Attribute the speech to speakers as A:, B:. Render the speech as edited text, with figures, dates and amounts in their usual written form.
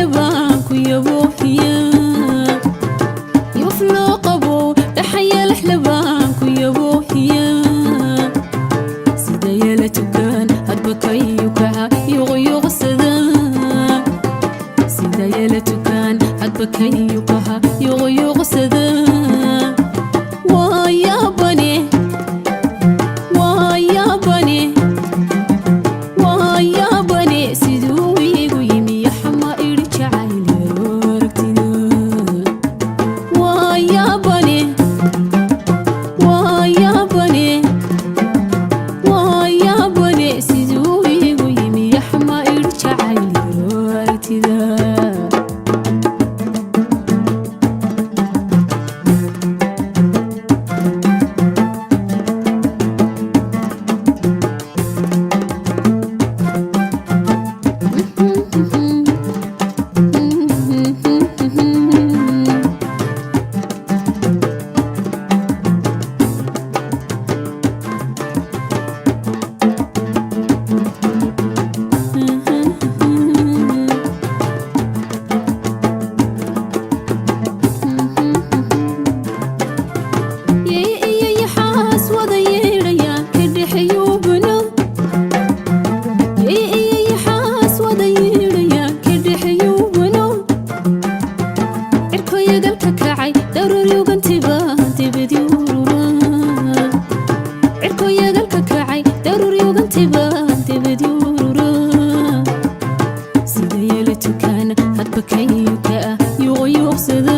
A: Yalaxlabaan ku yaboohiya, yufloo qabow dhaxa, yalaxlabaan ku yaboohiya. Sida yala tukaan hadba kayu kaca yuqyuqsada, sida yala tukaan hadba kayu kaca yuqyuqsada. Waa yaabane, waa yaabane, waa yaabane, siduu iigu yimi yaxma idhi jacayl yaro aragtida. Waa yaabane, waa yaabane, waa yaabane, siduu iigu yimi yaxma idhi jacayl yaro aragtida. Yey iyo yaxaas wada yeedhayaan ka dhexeeyuubano, yey iyo yaxaas wada yeedhayaan ka dhexeeyuubano. Cirkoyagalka kacay daruuryugantiba dibadii urura, cirkoyagalka kacay daruuryugantiba dibadii urura. Sida yeela tukaan hadba kayuka ah yuqyuqsada.